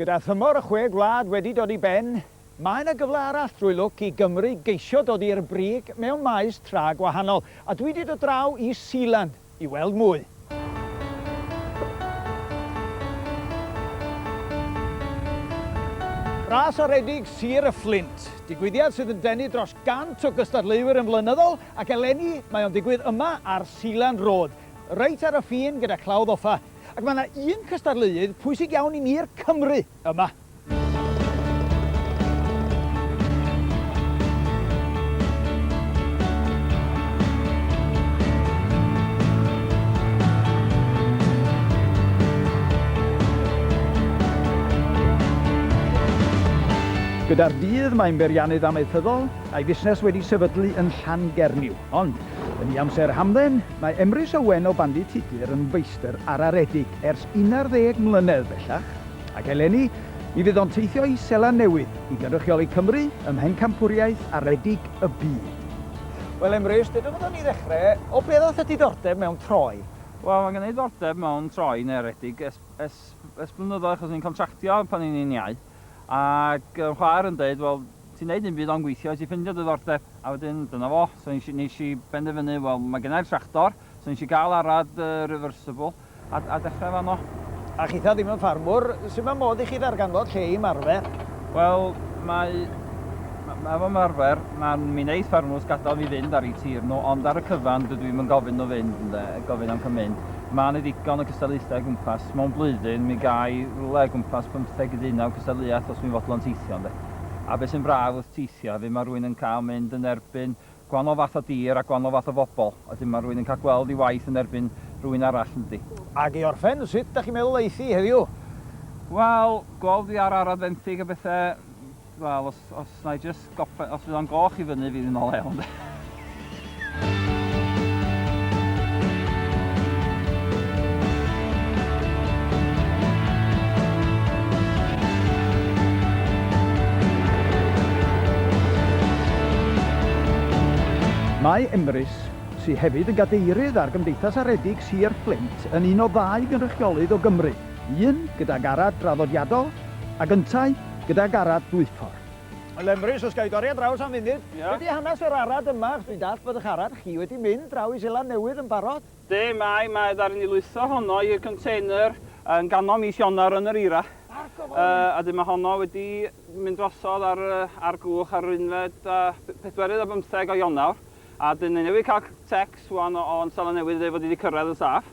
Gyda thymor y Chwe Gwlad wedi dod i ben, mae yna gyfle arall drwy lwc i Gymru geisio dod i'r brig mewn maes tra gwahanol, a dwi 'di dod draw i Sealand i weld mwy. Ras Aredig Sir y Fflint, digwyddiad sydd yn denu dros 100 o gystadleuwyr yn flynyddol, ac eleni mae o'n digwydd yma ar Sealand Road, reit ar y ffin gyda Clawdd Offa. Ac mae yna un cystadleuydd pwysig iawn i ni'r Cymry yma. Gyda'r dydd mae'n beiriannydd amaethyddol, a'i fusnes wedi sefydlu yn Llangernyw. Ond, yn ei amser hamdden, mae Emrys Owen o Bandy Tudur yn feistr ar aredig ers unarddeg mlynedd bellach, ac eleni, mi fydd o'n teithio i Seland Newydd i gynrychioli Cymru ym Mhencampwriaeth Aredig y Byd. Wel Emrys, dedwch wrthon ni ddechrau, o be ddaeth y diddordeb mewn troi? Wel, mae gen i ddiddordeb mewn troi neu aredig ers, ers, ers blynyddoedd, achos o'n i'n contractio pan o'n i'n iau, ac yn chwaer yn deud, wel, ti'n neud dim byd ond gweithio, ti'n ffindio diddordeb, a wedyn dyna fo. So nes i, nes i benderfynu, wel, mae gennai'r tractor, so nes i gael arad uh, reversible a, a dechrau fanno. A chitha ddim yn ffarmwr, sut mae modd i chi ddarganfod lle i ymarfer? Wel, mae, mae efo ymarfer, mae'n mi wneud ffarmwrs gadael fi fynd ar eu tir nhw, ond ar y cyfan dydw i'm yn gofyn nhw fynd, ynde, gofyn am cael mynd. Mae yna ddigon o cystadlaethau o gwmpas. Mewn blwyddyn, mi gai rhywle o gwmpas 15 i 19 cystadleuaeth os dwi'n fodlon teithio, ynde. A be sy'n braf wrth teithio hefyd, mae rhywun yn cael mynd yn erbyn gwahanol fath o dir a gwahanol fath o bobl. A wedyn mae rhywun yn cael gweld ei waith yn erbyn rhywun arall, yndydi. Ac i orffen, sut dach chi'n meddwl eithi heddiw? Wel, gweld fi ar arad fenthyg a bethe, wel, os, os na i jyst gorffen, os fydd o'n goch i fyny, fydd hi'n olew, ynde. Mae Emrys, sydd hefyd yn gadeirydd ar Gymdeithas Aredig Sir Fflint, yn un o ddau gynrychiolydd o Gymru, un gydag arad draddodiadol ac yntau gydag arad dwyffordd. Wel Emrys, os ga i dorri ar draws am funud, Ia. be 'di hanes yr arad yma? Achos dwi'n dallt bod 'ych arad chi wedi mynd draw i Seland Newydd yn barod. Yndi, mae, mae ddaru ni lwytho honno i'r container yn ganol mis Ionawr yn yr eira. Yy, a 'dyn ma' honno wedi mynd drosodd ar yy ar gwch ar yr unfed a pedwerydd ar bymtheg o Ionawr. A 'dyn ni newydd cael tecs ŵan o o'n Seland Newydd i ddeud fod 'i 'di cyrraedd yn saff.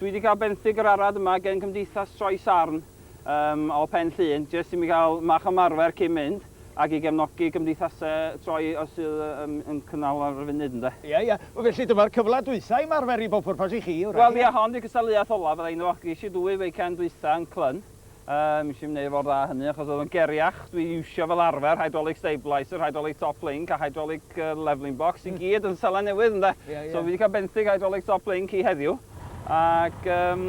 Dwi 'di cael benthyg yr arad yma gen Cymdeithas Troi Sarn yym o Pen Llŷn jyst i mi gael mach o ymarfer cyn mynd ac i gefnogi cymdeithasau troi os sydd yn yn cynnal ar y funud ynde. Ie ie. Wel felly dyma'r cyfle dwytha i ymarfer i bob pwrpas i chi wrach Wel ie hon 'di cystadleuaeth ola fydda i'n Ges i ddwy weekend dwytha yn Clun. Yym nes i'm neud mor dda hynny achos oedd o'n geriach dwi iwsio fel arfer hydraulic stabiliser, hydraulic top link a hydraulic levelling box i gyd yn Seland Newydd ynde? Ie ie. So fi 'di cael benthyg hydraulic top link i heddiw ac yym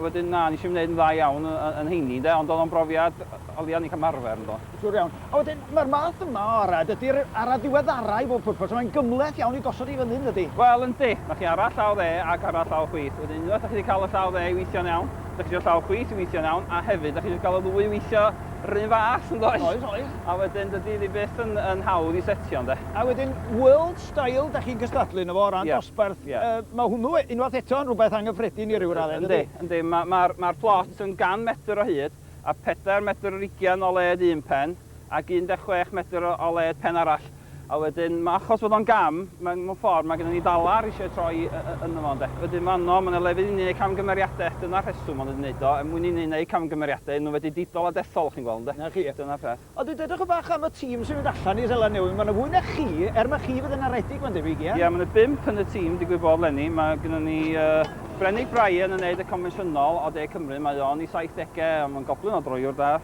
wedyn na nes i'm neud yn dda iawn yn heini ynde ond oedd o'n brofiad o leia o'n i'n cael ymarfer yndo? Siŵr iawn. A wedyn mae'r math yma o arad ydy'r arad ddiweddara i bob pwrpas a mae'n gymhleth iawn i gosod i fyny yndydi? Wel yndi. Ma' chi arad llaw dde ac arad llaw chwith. Wedyn unwaith 'dach chi 'di cael y llaw dde i weithio'n iawn, Dach chi isio llaw chwith i weithio'n iawn, a hefyd dach chi isio gael y ddwy i weithio 'run fath, yn does? Oes, oes. A wedyn dydy hi byth yn, yn hawdd i setio, ynde? A wedyn World Style dach chi'n cystadlu yno fo o ran Ie. dosbarth. Ie. Yy, mae hwnnw unwaith eto yn rhywbeth anghyffredin i ryw raddau, yndydi? Yndi, yndi. Mae'r ma, ma plot yn gan metr o hyd, a 4 metr yr ugian o led un pen, ac 16 metr o, o led pen arall. A wedyn, ma' achos fod o'n gam, mae'n mewn ffordd, mae gennym ni dalar eisiau troi ynddo fo, ynde. Wedyn fanno, mae 'na lefydd i ni wneud camgymeriadau, dyna'r rheswm ond yn wneud o, er mwyn i ni wneud camgymeriadau, nhw fedru didol a dethol, chi'n gweld, ynde. 'Na chi. Dyna'r peth. Ond dudwch yn bach am y tîm sy'n mynd allan i Seland Newydd, mae 'na fwy na chi, er ma' chi fydd yn aredig, mae'n debyg, ie? Ie, mae 'na bump yn y tîm, digwydd bod 'leni. Mae gynnon ni uh, Brenig Bryan yn neud y confensiynol o De Cymru, mae o'n i 70au, ond mae'n goblyn o droiwr da.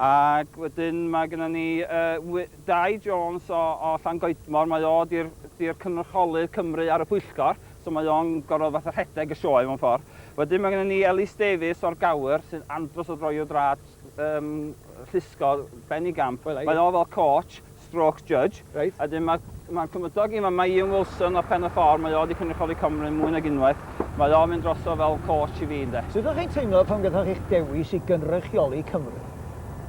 Ac wedyn mae gynnon ni uh, Dai Jones o o Llangoedmor, mae o 'di'r 'di'r cynrychiolydd Cymru ar y pwyllgor, so mae o'n gorfod fatha rhedeg y sioe mewn ffordd. Wedyn mae gennym ni Elis Davies o'r Gower sy'n andros o droiwr drad yym llusgo benigamp. Mae o fel coach stroke judge. Reit. A wedyn mae mae'r cymydog i fama Ian Wilson o Pen y Ffordd, mae o 'di cynrychioli Cymru mwy nag unwaith. Mae o'n mynd drosodd fel coach i fi ynde. Sut o'ch chi'n teimlo pan gaethoch chi'ch dewis i gynrychioli Cymru?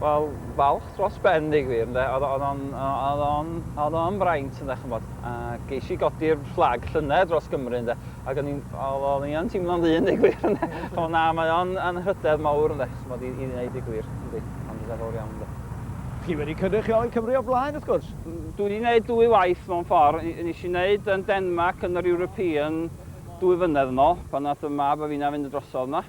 Wel, falch dros ben, deu gwir, ynde. Oedd oedd o'n oedd o'n oedd o'n fraint, ynde, ch'mbod. A geis i godi'r fflag llynedd dros Gymru, ynde. Ac o'n i'n oedd o'n i yn teimlo'n ddyn, deu gwir, ynde. Ch'mod, na, mae o'n anrhydedd mawr, ynde, ch'mod, i i wneud deu gwir, yndi. Anrhydedd fawr iawn, ynde. Chi wedi cynrychioli Cymru o blaen, wrth gwrs. Dwi wedi gwneud dwy waith mewn ffordd. Nes i wneud yn Denmark yn yr European dwy flynedd yn ôl, pan nath y mab a finna fynd y drosodd yna.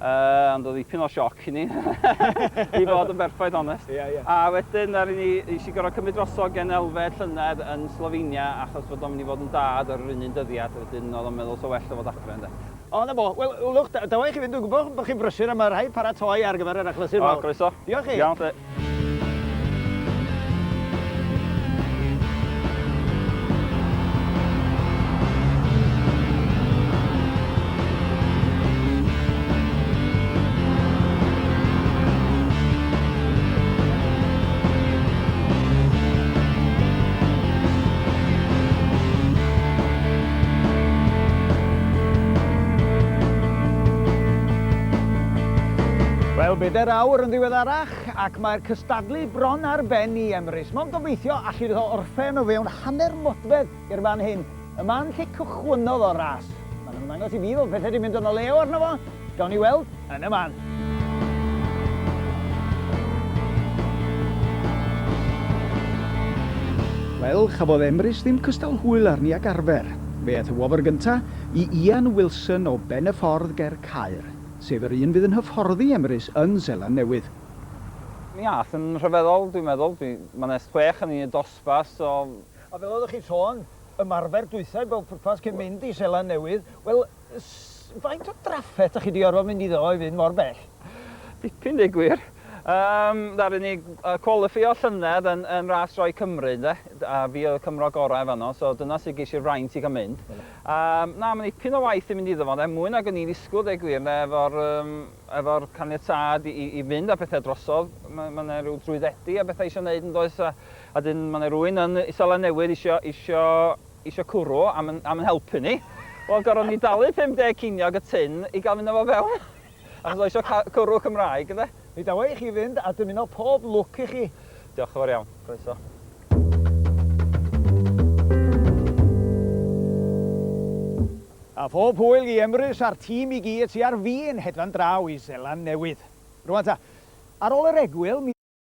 Ond oedd dipyn o sioc i ni, i fod yn berffaith onest. Yeah, yeah. A wedyn, ar ni, nes i gorfod cymryd drosodd gen Elfed llynedd yn Slovenia, achos fod o'n mynd i fod yn dad ar yr un un dyddiad, wedyn oedd o'n meddwl so well o fod adre, ynde. O, 'na fo. Wel, wlwch, dawa i chi fynd, dwi'n gwybod bod chi'n brysur a mae rhaid paratoi ar gyfer yr achlysur mawr. O, croeso. Diolch chi. Iawn, te. Wel, bedair awr yn ddiweddarach, ac mae'r cystadlu bron ar ben i Emrys. Mae'n gobeithio allu iddo orffen o fewn hanner modfedd i'r fan hyn, y man lle cychwynnodd o'r ras. Mae'n ymddangos i fi fel pethau wedi mynd yn o lew arno fo. Gawn ni weld yn y man. Wel, chafodd Emrys ddim cystal hwyl arni ag arfer. Fe aeth y wobr gynta i Ian Wilson o Ben y Ffordd ger Caer, sef yr un fydd yn hyfforddi Emrys yn Seland Newydd. Mi ath yn rhyfeddol, dwi'n meddwl. Dwi, mae 'na chwech yn y dosbarth, so... A fel oeddech chi'n sôn, ymarfer dwytha i bob pwrpas cyn mynd i Seland Newydd, wel, faint o drafferth dach chi 'di orfod mynd iddo i fynd mor bell? Dipyn, deud gwir. Um, ddaru ni qualifio llynedd yn, yn ras roi Cymru, ynde? A fi oedd y Cymro gorau fanno, so dyna sydd ges i'r fraint i gael mynd. Um, na, mae'n ipyn o waith i mynd iddo fo, ynde? Mwy nag o'n i'n ddisgwyl, deud gwir, ynde? Efo'r um, efo caniatâd i, i, i fynd a pethau drosodd. Mae ma yna rhyw drwyddedi a bethau eisiau gwneud yn does, a, a dyn mae yna rhywun yn Seland Newydd eisiau, eisiau Isio cwrw am yn, am yn helpu ni. Wel, gorfod ni dalu 50 ceiniog y tin i gael mynd â fo fewn. Achos oedd eisiau cwrw Cymraeg, ynde? Mi dawa i chi fynd a dymuno pob lwc i chi. Diolch yn fawr iawn. Croeso. A phob hwyl i Emrys a'r tîm i gyd sy ar fin hedfan draw i Seland Newydd. Rwan ta, ar ôl yr egwyl, mi.